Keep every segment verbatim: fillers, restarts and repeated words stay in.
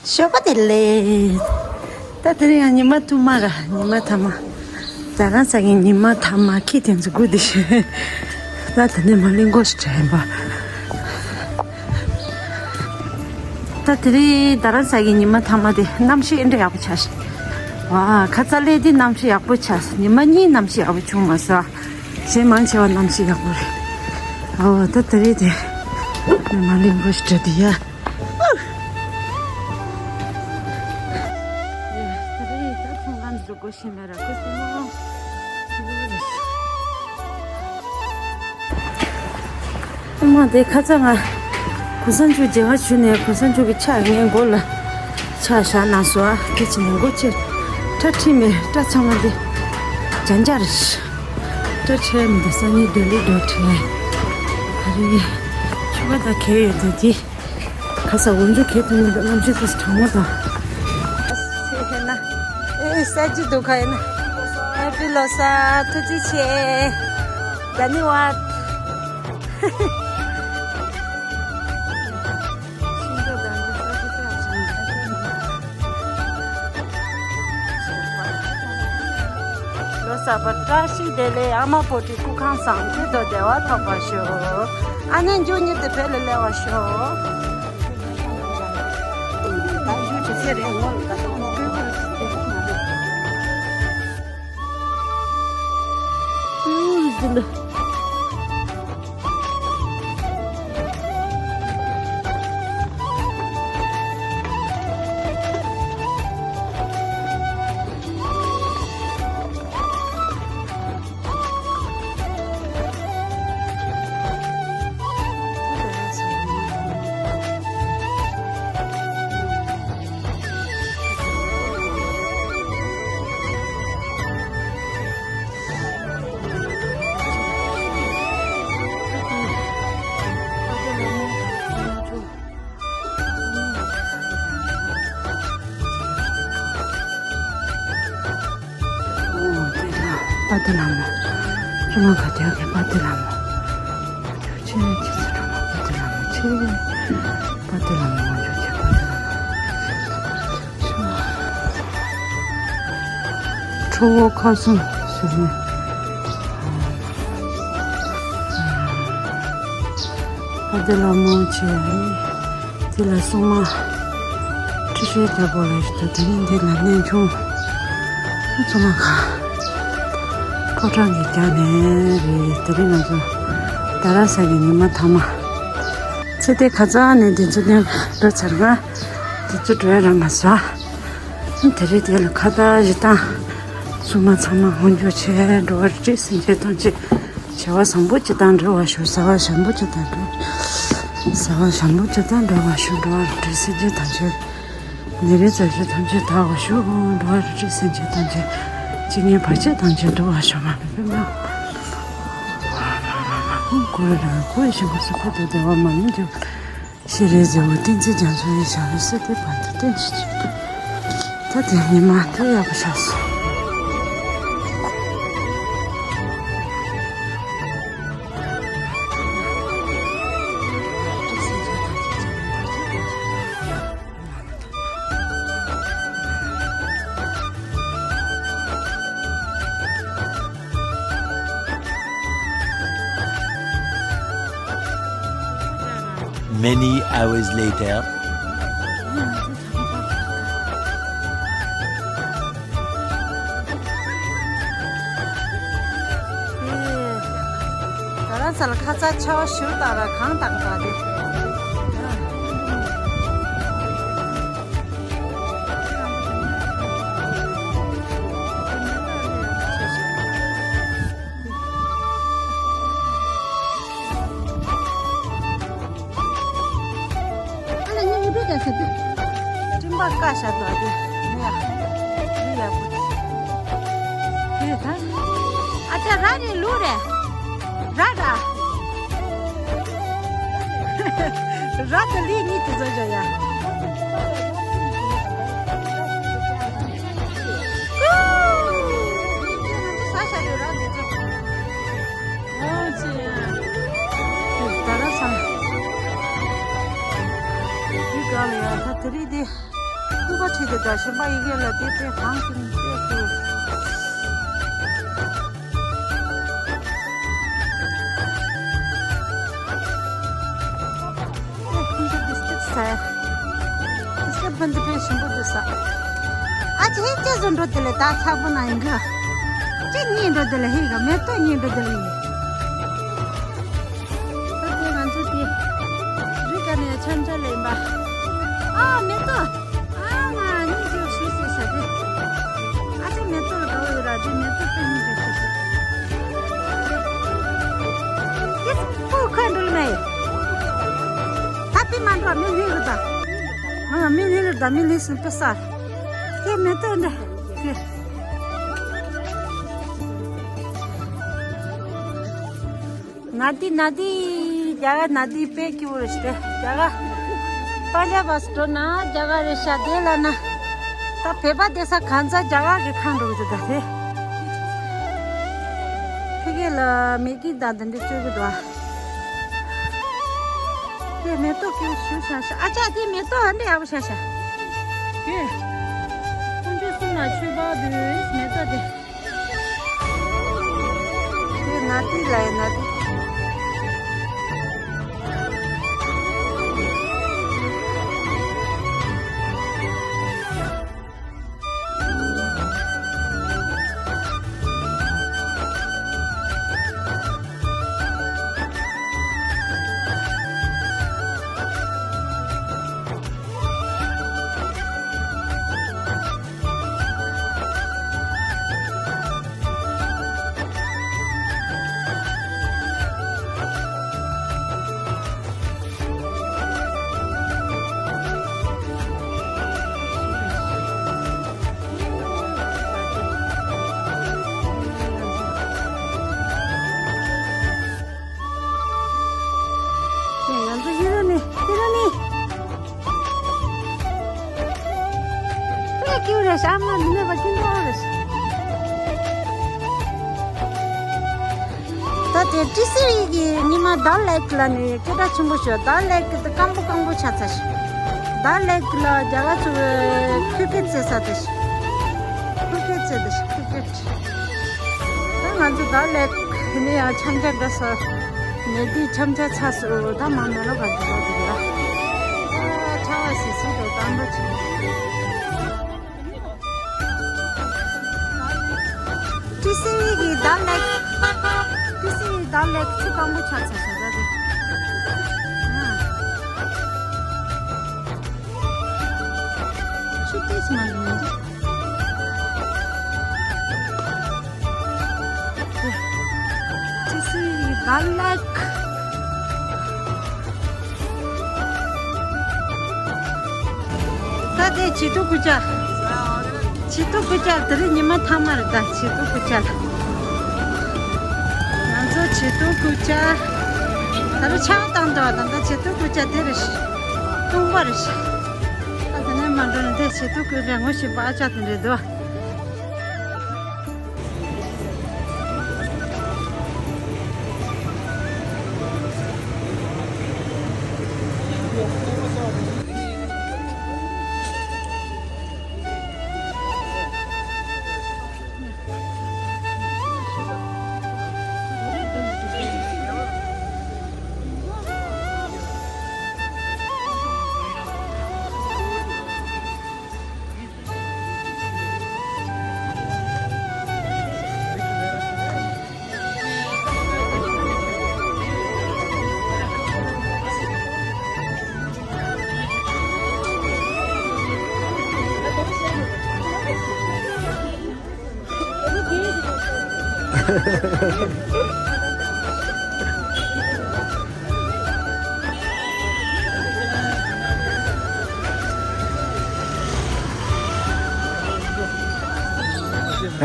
ཞོགས་པ་བདེ་ལེགས། ད་དེ་རིང་ཡང་ཉི་མ་ཐོག་མ་ར་ཉི་མ་ཐ་མ། རྡ་རམ་ས་གི་ཉི་མ་ཐ་མ་ཁྱི་དེ་ཚོ་སྒུག་བསྡད་ཤག་ད་དེ་ནས་མར་གླིང་སྐོར་ཞིག་དྲན་པ། ད་དེ་རིང་རྡ་རམ་ས་གི་ཉི་མ་ཐ་མ་དེ་གནམ་གཤིས་ཨེ་འདྲ་ཡག་པོ་ཆགས་ཤག་ཝ། ཁ་ཚ་ལས་དེ་གནམ་གཤིས་ཡག་པོ་ཆགས། ཉི་མ་གཉིས་གནམ་གཤིས་ཡག་པོ་བྱུང་མ་སོང་། གཞན་མང་ཆེ་བ་གནམ་གཤིས་ཡག་པོ་རེད། ཨོ་ད་དེ་རིང་དེ་ནས་མར་གླིང་སྐོར་ཞིག་དྲན་དུས་ཡ། ཨ་མ་དེ་ཁ་ཚ་ང་གོས་སྲང་ཆུ་བརྗེ་བ་ཞུ་ནས་གོས་སྲང་ཆུ་གི་ཕྱག་ངའི་མགོ་ལ་ཕྱག་བཞག་གནང་སོང་། ཨ་སྐད་ཆ་ནས་མགོ་ཆེ་སྐྲ་ཁྲིད་མེད། སྐྲ་ཚང་མ་དེ་ཇ་འཇར་རེད། སྐྲ་ཁྲིད་མི་འདུག་སང་ཉིན་ལྡི་ལི་འགྲོ་ཁྲིད། ཨ་རེ། ཆུ་བ་དང་ཁེལ་ཡོད་དེ་དེ། ཁ་ས་འོན་ཇོ་ཁེ་ཐུ་མི་འདུག་གནམ་གཤིས་ཏོག་ཙམ་གྲང་མོ་དང་། ཨེ་ཧེ་ན། ཨེ་ས་ཅི་འདུག་ག་ཡིན་ན། ཧེ་པི་ལོ་ས། ཐུགས་རྗེ་ཆེ། དྷ་ནི་ཝཱད། ལོ་གསར་པ་བཀྲ་ཤིས་བདེ་ལེགས། ཨ་མ་བོ་དེ་སྐུ་ཁམས་བཟང་པོ་དང་བདེ་བ་ཐོབ་པར་ཤོག་ཨ་ནེ་འཇུ་ཉིད་དེ་བེ་ལེ་ལེ་བ་ཤོག་པ་ཏི་ལ་མོ། ཅི་མ་ག་རྒྱ་གི་པ་ཏི་ལ་མོ། ཆེ་ཆེ་ཚུ་གྲོང་པ་ཏི་ལ་མོ་ཆེ། པ་ཏི་ལ་མོ་ཆེ་ཆེ་པ་ཏི་ལ་མོ། ཁྲོ་བོ་ཁ་སང་ཟེར་ནས། པ་ཏི་ལ་མོ་ཆེ། དེ་ལ་སྲུང་མ་ཁྲི་ཤེས་རྒྱལ་པོ་རེད་ཤག་དེ་རིང་འདི་ལ་གནས་ཆུང་ཚང་མ་གང་ཕོ་བྲང་གི་རྒྱབ་ནས་རེད། དེ་རིང་ང་ཚོ་རྡ་རམ་ས་གི་ཉི་མ་ཐ་མ། ཚེ་འདས་ཁ་ཚ་ནས་དེ་ཚོ་ནས་འགྲོ་ཚར། ང་དེ་ཚོ་འགྲོ་ཡ་རག་མ་སོང་། དེ་རིང་དེ་ལ་ཁ་བཏགས་བཞི་བཏང་། སྲུང་མ་ཚང་མ་ཧོན་ཇོ་ཆེ། འགྲོ་བ་རིགས་སེམས་ཅན་ཐམས་ཅད་བྱ་བ་བཟང་པོ་ཅིག་དང་འབྲེལ་བ་ཤོག་བྱ་བ་བཟང་པོ་ཅིག་དང་འབྲེལ། བྱ་བ་བཟང་པོ་ཅིག་དང་འབྲེལ་བ་ཤོག་འགྲོ་བ་རིགས་སེམས་ཅན་ཐམས་ཅད་ནད་རིགས་ཙམ་ཞིག་ཐམས་ཅད་དག་པ་ཤོག་འགྲོ་བ་རིགས་སེམས་ཅན་ཐམས་ཅད་ཇི་སྙེད་བར་ཆད་ཐམས་ཅད་འདུལ་བར་ཤོག་མ་ལུས་པའི་མ། ཀུ་རེ་ར་ཀུ་ཡེ་ཤེས་སྐུ་གསུང་ཐུགས་དང་བདེ་བ་མ་ལུས་འབྱུང་། ཤེས་རིག་རྫི་བོ་བསྟན་འཛིན་རྒྱ་མཚོ་ཡི་ཞབས་ལ་གསོལ་ཏེ་བར་དུ་བརྟན་ཅིང་གཤེགས། ད་དེ་ཉི་མ་ཐུགས་ཡག་པོ་ཤར་སོང་། Many hours later. རྡ་རམ་ས་ལ་ཁ་ཚ་ཆར་པ་ཞུ་དང་ར་གང་དང་དང་རེད། ཨ་ལ་ངའི་འུ་ཚོ་དང་ཟེར་དུས། སྤྲིན་པ་བཀའ་ཤག་འདུག་དེ་ནི་ཡ། ལུས་ཡག་པོ་དེ་ད། ཨ་ཅག་ར་རེད་ལུག་རེད། ར་ར། ར་དང་ལུག་གཉིས་དེ་ཚོ་འཇོག་ཡ། ཀུ། ས་ཤ་དེ་ར་འདི་ཚོ། ཨོ་ཙི། ད་ར་ས། ཡུལ་ག་ལ་ཡ་ད་དེ་རིང་དེ། ད་ཞིམ་པ་ཡི་གེ་ལ་དེ་དཔེ་གང་ཞིག་དཔེ་ཞིག་ཁོང་ཚོ་བི་སི་ཀིཊ་ཟ། བི་སི་ཀིཊ་ཕན་ཚུན་དཔེ་ཞིམ་པོ་འདུག་ཟ། ཨ་ཅེ་ཧེ་ཅེ་བཟོ་འགྲོ་དེ་ལས་ད་ཚ་པོ་ན་ཡིན་གི། ཅེ་གཉིས་འགྲོ་དེ་ལས་ཧེ་ག་མེ་ཏོག་གཉིས་འགྲོ་དེ་ལས་ཡིན། ད་དེ་ང་ཚོ་དེ་རི་ཀ་ནས་འཆམ་འཆམ་ལས་ཡིན་པ། ཨ་མེ་ཏོག་ཨ་མ་གཉིས་ཀྱི་ཤེས་ཤེས་བྱ་དེ། ཨ་ཅེ་མེ་ཏོག་ལ་དགའ་བོ་ཡོད་ར་དེ་མེ་ཏོག་དེ་གཉིས་ཀྱི་ཤེས་ཤེས། ཀྱེ་སྤུ་ཁ་འགྲུལ་མེད། ད་པི་མ་འགྲོ་མི་ལྷན་རུ་ད། ཨ་མི་ལྷན་རུ་ད་མི་ལྷན་སུན་པེ་ས། ཀྱེ་མེ་ཏོག་འདྲ། ཀྱེ། ན་དི་ན་དི། རྒྱ་གར་ན་དི་དཔེ་སྐྱིད་པོ་རེད་ཤག་རྒྱ་གར་པཱན་ཇབ་བ་སི་འགྲོ་ན་རྒྱ་གར་རེད་ཤག་དེ་ལ་ན། ད་བོད་པ་བསྡད་ས་གང་ཚ་རྒྱ་གར་གྱི་ཁང་འགྲོ་གི་འདུག་ད་དེ། ཕ་གི་ལ་མེ་གི་ད་འདི་འདྲ་བཙོས་གི་འདུག་ཨ། དེ་མེ་ཏོག་སྐྱེས་ཞུ་ཤ་ཤ་ཨ་ཅག་དེ་མེ་ཏོག་ཧ་འདྲ་ཡག་པོ་ཤ་ཤ། དེ། ཁོང་ཚོ་གསུམ་ལ་ཆོས་པ་དུས་མེ་ཏོག་དེ། དེ་ན་དི་ལ་ཡི་ན་དི། ང་ཚོ་ཧི་རོ་ནི། ཧི་རོ་ནི། དཔེ་སྐྱིད་རེད་ཤག་ཨ་མ་འདི་ནས་བ་སྐྱིད་པོ་རེད་ཤག་ད་དེ་ཏི་སི་རི་གི་ཉི་མ་ཌལ་ལེག་ལ་ནི་སྐད་གྲགས་ཆེན་པོ་ཤོད། ཌལ་ལེག་དེ་སྐམ་པོ་སྐམ་པོ་ཆགས་ཚར་ཤག་ཌལ་ལེག་ལ་རྒྱ་གར་ཚོ་ཁུ་ཀེ་རྩེ་ས་དེ་ཤག་ཁུ་ཀེ་རྩེ་དེ་ཤག་ཁུ་ཀེ། ད་ང་ཚོ་ཌལ་ལེག་ནས་ཡང་འཆམ་འཆམ་འགྲོ་ས། ནས་དེ་འཆམ་འཆམ་ཚར་སོང་། ད་མ་མེ་ལོ་ག་འགྲོ་འགྲོ་འདུག་ད། ཨ་ཁྲ་བ་སི་སི་དང་དམ་པ་ཆེ། ཏི་སི་ཝི་གི་ཌལ་ལེག་ཏི་སི་ཝི་ཌལ་ལེག་ཆུ་སྐམ་པོ་ཆགས་ཚར་སོང་ད་དེ། ཨ། ཆུ་ཏིས་མ་འདུག་མི་འདུག་ཏི་སི་ཝི་ཌལ་ལེག་ད་དེ་བྱི་ཏོ་ཀུ་ཅ། བྱི་ཏོ་ཀུ་ཅ་དེ་རིང་ཉི་མ་ཐ་མ་རེད་ད། བྱི་ཏོ་ཀུ་ཅ། ང་ཚོ་བྱི་ཏོ་ཀུ་ཅ། ད་རུང་ཆང་བཏང་འདུག་ད་ལྟ་བྱི་ཏོ་ཀུ་ཅ་དེ་རེད་ཤག་སྟོང་པ་རེད་ཤག་ད་དེ་ནས་མ་འགྲོ་ནས་དེ་བྱི་ཏོ་ཀུ་ཅ་ངོ་ཤེས་པ་ཨ་ཅག་དེ་འདྲ་འདུག་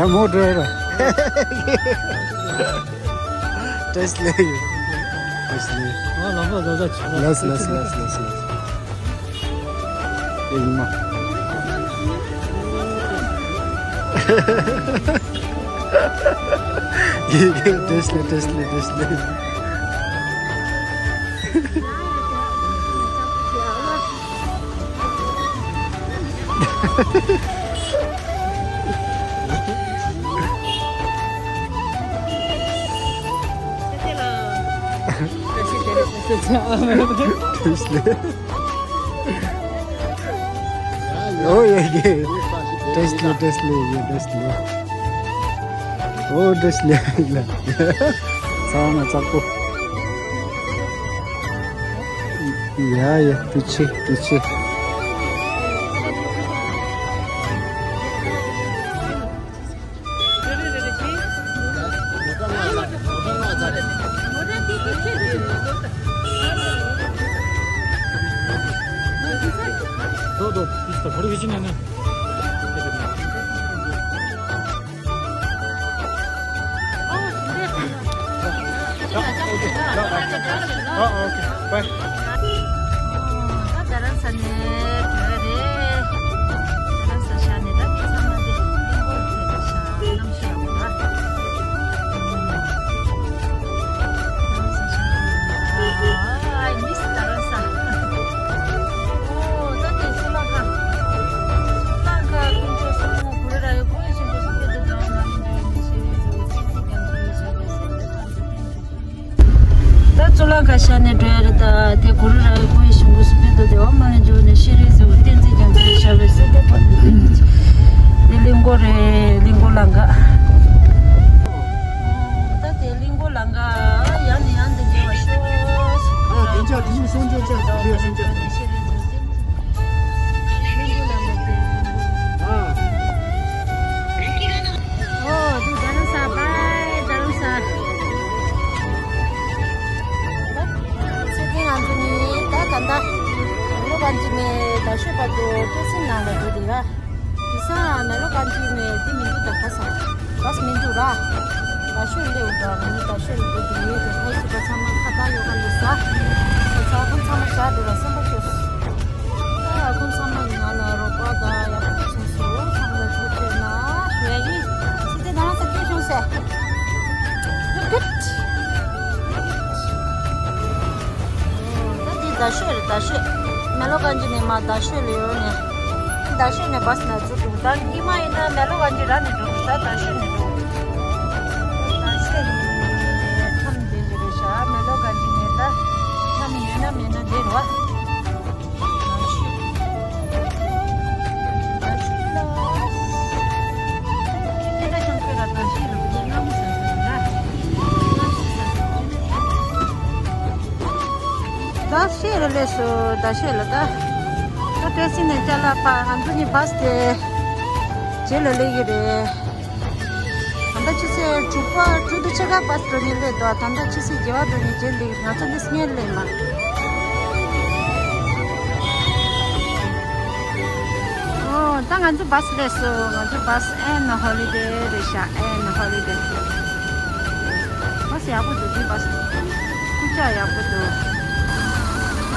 ཡ་མོ་འགྲོ་ཡ་ར། ཏེས་ལེ་ཡོད། ཏེས་ལེ། ཨ་ལམ་པ་ཟ་ཟ་ཆུ་ལ། ལགས་ལགས་ལགས་ལགས་ལགས། ཨེ་ཡིན་མ། ཡེ་ཡེ་ཏེས་ལེ་ཏེས་ལེ་ཏེས་ལེ། ཨོ་ཡེ་ཡེ། བཀྲ་ཤིས་བདེ་ལེགས། བཀྲ་ཤིས་བདེ་ལེགས། ཨོ་བཀྲ་ཤིས་བདེ་ལེགས། ཚང་མ་ཚགས་པོ། ཡ་ཡ། ཐུགས་རྗེ་ཆེ། ཐུགས་རྗེ་ཆེ། ཨ། ཨོ་ཁེ། ཨ། ཨོ་ཁེ། བཱའི། ད་རྡ་རམ་ས་ནས་བྲོས་རེད། རྡ་རམ་ས་ཤར་ནས་ད་མི་ཚང་མ་འདི་གླིང་སྐོར་བྱས་ཏེ་ཤར། གནམ་གཤིས་ཡག་པོ་འདུག་རྡ་རམ་ས་ཤར་ནས། ཨ། I miss རྡ་རམ་ས། ཨོ། ད་དེ་སུ་ལང་ཀ། སུ་ལང་ཀ་དཀོན་མཆོག་གསུམ་མོ་གུ་རུ་ར་ཡོད། ཁོང་ཡོད་ཆེན་པོ་སུ་ཕེ་དུ་དང་ང་མི་འདྲ་ཡོད་ནི་ཤེས་རེད་ཟེར་བའི་སེམས་ཀྱི་ཀྱང་གུ་རུ་ཤར་བའི་སེམས་ཀྱི་ཀྱང་། ད་གཙུག་ལག་ཁང་ཤར་ནས་འགྲོ་ཡ་རེད། ད་དེ་གུ་རུ་ར་ཡི་སྐུ་ཡི་ཞིང་པོ་སུ་ཕེ་དོ་དེ་འོ་མ་ལ་འཇུ་ནས་ཤེས་རེ་ཟེར་བ་བསྟན་འཛིན་རྒྱ་མཚོ་ཡི་ཤར་བའི་སྲིད་དེ་པ་འདི་གླིང་སྐོར་རེད། གླིང་སྐོར་ལང་ཀ། ད་དེ་གླིང་སྐོར་ལང་ཀ་ཡང་ནས་ཡང་དུ་མཇལ་བ་ཤོག་ཨ། དེ་འཇག་དེ་ཡིན་སོང་ཇོ་ཅག་དེ་ཡོད་སོང་ཇོ། ཨོ། འདི་རྡ་རམ་ས། བཱའི་རྡ་རམ་ས། ད་ཚེ་འདི་ང་ཚོ་ནི་ད་ད་ལྟ་མེ་ལོ་གན་ཇི་ནས་རྡ་ཤོད་བར་དུ་སྤྲོ་སེམས་ནང་ལ་འགྲོ་དེ་ར། དེང་སང་མེ་ལོ་གན་ཇི་ནས་འདི་མི་འདུག་ད་ག་ས། བཱས་མི་འདུག་ར། རྡ་ཤོད་སླེབས་འདུག་ང་ནི་རྡ་ཤོད་ལ་འགྲོ་དེ་ཡོད་དེ། ཕ་ཡི་སུ་པ་ཚང་མ་ཁ་བཏགས་ཡོད་ག་ལས་ས། ས་ཚ་ཁོང་ཚང་མ་བཞག་འགྲོ་ར་བསམ་པ་ཤོར། ཨ། ཁོང་ཚང་མ་ང་ལ་རོགས་པ་དང་ཡག་པོ་བྱུང་སོང་། ཚང་མ་ལ་ཐུགས་རྗེ་གནང་ཞུ་ཡ་ཡིན། སི་ཏི་ནང་ས་སྐྱོད་བྱུང་ཟེར། ད་འདི་རྡ་ཤོད་རེད། རྡ་ཤོད། མེ་ལོ་གན་ཇི་ནས་མར་རྡ་ཤོད་ལ་ཡོད་ནས། རྡ་ཤོད་ནས་བཱས་ནང་འཛུལ་འདུག་ད་སྔོན་མ་ཡིན་ན་མེ་ལོ་གན་ཇི་ར་ནས་འགྲོ་དགོས། ད་རྡ་ཤོད་ནས་འགྲོ་དགོས། རྡ་ཤོད་ནས་ཁྲོམ་འདི་ལ་རེད་ཤག་མེ་ལོ་གན་ཇི་ནས་ད་ཁྲོམ་ཡོད་ན་མེད་ན་འདི་རེད་བ། ད་ཤེས་རེད་ལས་སུ་ད་ཤེས་ལ་ད། ད་བཀྲ་ཤིས་ནས་ཅ་ལག་པ་ང་ཚོ་ནི་བཱས་དེ་རྗེས་ལ་སླེབས་ཀྱི་རེད། ད་ལྟ་ཆུ་ཚོད་དྲུག་པ་དྲུག་དང་ཕྱེད་ཀ་བཱས་འགྲོ་ནི་སླེབས་འདུག་ད་ལྟ་ཆུ་ཚོད་བརྒྱད་པ་འགྲོ་ནི་རྗེས་སླེབས། ང་ཚོ་འདི་སྔོན་སླེབས་མ། ཨོ། ད་ང་ཚོ་བཱས་སླེབས་སོང་། ང་ཚོ་བཱས་ཨེན་ཧོ་ལི་ཌེ་རེད་ཤག་ཨེན་ཧོ་ལི་ཌེ། བཱས་ཡག་པོ་འདུག་འདི་བཱས་སྐུ་ཅག་ཡག་པོ་འདུག་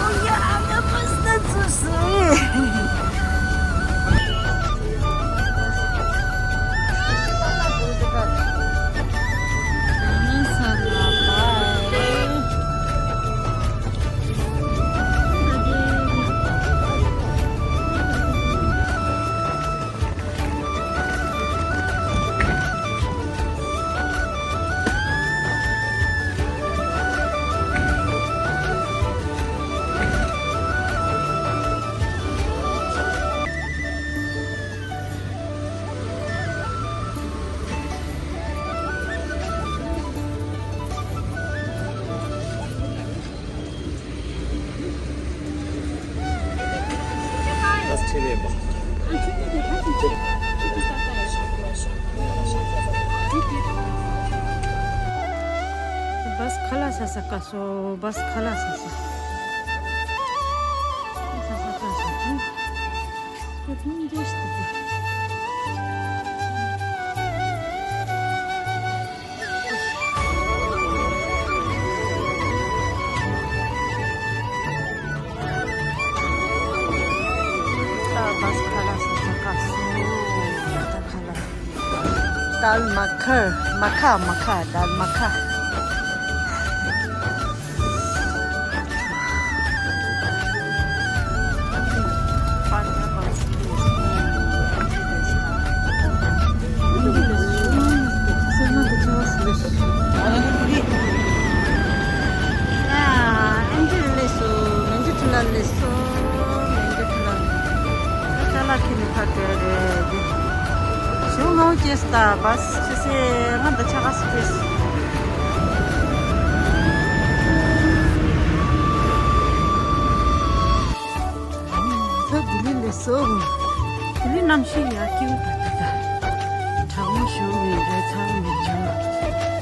ཨོ་ཡ། ཨ་ནི་བཱས་ད་ཚུད་སོང་། བཱས་ཁ་ལག་ཟ་ས་ཀ་སོ། བཱས་ཁ་ལག་ཟ་ས། ཁ་ལག་ཟ་ས་ཀ་སོ། ད་བཱས་ཁ་ལག་ཟ་ས་ཀ་སོ། ད་ཁ་ལག་དལ་མ་ཁར། མ་ཁ། མ་ཁ། དལ་མ་ཁ། ཁྱི་ནི་ཁ་བྲལ་རེད། ཞོ་ངའོ་སྐྱེས་ད་བས་ཆི་སེ་ང་འདི་ཆ་ག་སུ་སྐྱེས། ད་ལྡི་ལི་ལས་སོ། ལྡི་ལི་གནམ་གཤིས་ཡག་སྐྱིད་པོ་ད་ད། གྲང་མོ་ཞོ་མེད་རེད་ཚ་བོ་མེད་ཅུང་།